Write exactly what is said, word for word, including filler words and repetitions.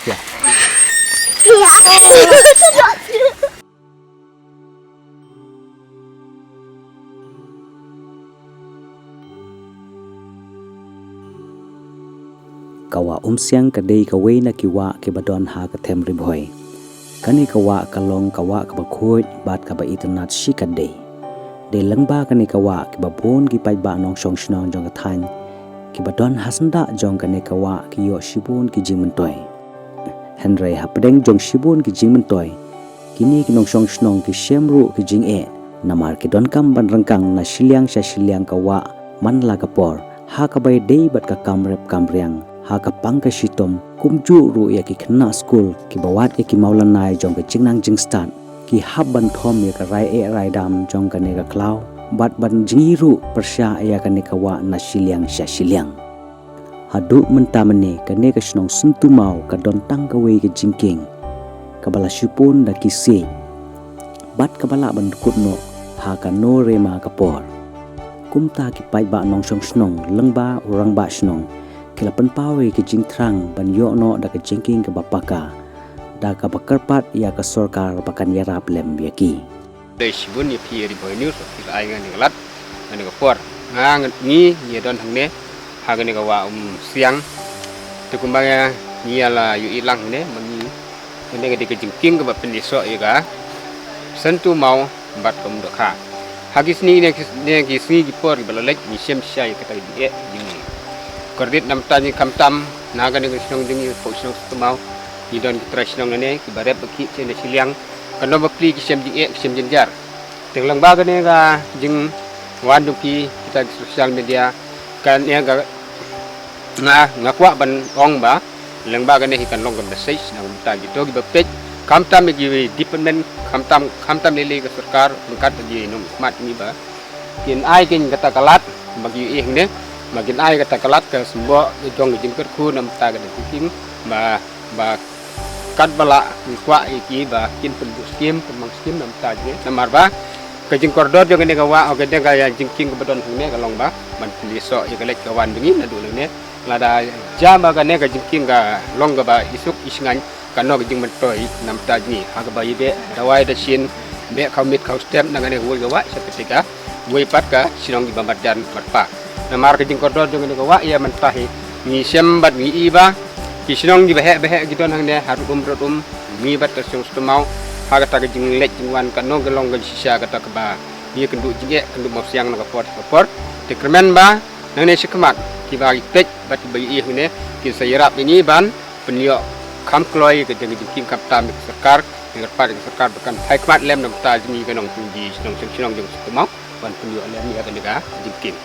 Ka wah Umsiang ka dei kawei na ki wah kiba don ha ka them Ri Bhoi. Kane ka wah ka long ka wah kaba khuid bad kaba itynnad shikatdei. Dei lyngba kane ka wah kiba bun ki paidbah nongshong shnong jong ka thaiñ kiba don ha syndah jong kane ka wah ki ïoh shibun ki jingmyntoi. Hynrei hapdeng jong shibun ki jingmyntoi, kine ki nongshong shnong ki shem ruh ki jingeh, namar ki donkam ban ryngkang na shiliang sha shiliang ka wah man la ka por, ha kaba ïadei bad ka kam rep kam riang, ha ka pang ka shitom, kumjuh ruh ïa ki khynnah skul kiba wad ïa ki mawlanai jong ka jingnang jingstad, ki hap ban thom ïa ka rai eh rai dam jong kane ka khlaw bad ban jngi ruh pyrshah ïa kane ka wah na shiliang sha shiliang. Haduh mynta mynne kane ka shnong Syntumaw ka don tang kawei ka jingkieng kaba la shipun da ki siej bad kaba lah ban kut noh ha kano re ma ka por. Kumta ki paidbah nongshong shnong lyngba u rangbah shnong ki la pynpaw ïa ka jingthrang ban ïoh noh da ka jingkieng kaba paka, da kaba kyrpad ïa ka sorkar ba kan ïarap lem ïa ki. Dei shibun ïa phi ïa Ri Bhoi News, phi la ai nga ïa ka lad, nga ïa ka por. Nga ngi ngi don hangne ha kane ka wah Umsiang. Te kumba ngi ïa la ïohi lang hangne, ma ngi kane ka dei ka jingkieng kaba pynïasoh ïa ka Syntumaw bad ka Umdakha. Ha ki sngi ne ki, ne ki sngi ki por kiba la leit ngi shem shisha ïa kata ka jingeh jingkordit namar ta ngi khamtam na kane ka shnong jong ngi, ka shnong Syntumaw. Ngi don ki trai shnong nangne kiba rep ba khih sha na shiliang. Ka nongbah pli ki shem jingeh ki shem jynjar. Te lyngba kane ka jingwan jong phi kita ki social media, kane ka nga, nga kwah ban ong ba lyngba kane hi kan long ka message na ka bynta kito kiba peit, khamtam ïa ki department, khamtam, khamtam lei lei ka sorkar ryngkat ïa ki nongkhmat ngi ba kin ai kein kata ka lad ba ki ïohi hangne, ba kin ai kata ka lad ka symboh jong ka jingkyrkhu na ka bynta kata ka jingkieng ba, ba katba lah ngi kwah ïa ki ba kin pynbuh skim, pynmang skim na ka bynta jong ngi. Namar ba ka jingkordor jong kane ka wah, o kane ka jingkieng kaba don hangne ka long ba ban pynïasoh ïa ka leit ka wan jong ngi naduh lane. Lada jia ba kane ka jingkieng ka long kaba isuk isngaiñ, kan long ka jingmyntoi na ka bynta jong ngi ha kaba ïa beh dawai dashin, beh khawmit khawstep na kane kawei ka wah sha pyrthei ka wei pat ka shnong kiba marjan marpa. Namar ka jingkordor jong kane ka wah ïa mynta hi ngi shem bad ngi i ba ki shnong kiba heh ba heh ki don hangne ha Rudum Rudum, ngi bad ka shnong Syntumaw, ha kata ka jingleit jingwan kan long ka long ka shisha kata kaba ïa kynduh jingeh kynduh mawsiang na ka por ka por. Te kyrmen ba nangne shakhmat kiba ïa peit bad kiba ïa i hangne kin sa ïarap ïa ngi ban pynïoh kham kloi ka jingkieng khamtam ïa ka sorkar, ïa ka sorkar ba kan phai khmat lem na ka bynta jong ngi ka nongshong shnong jong Syntumaw ban pynïoh lem ïa kane ka jingkieng.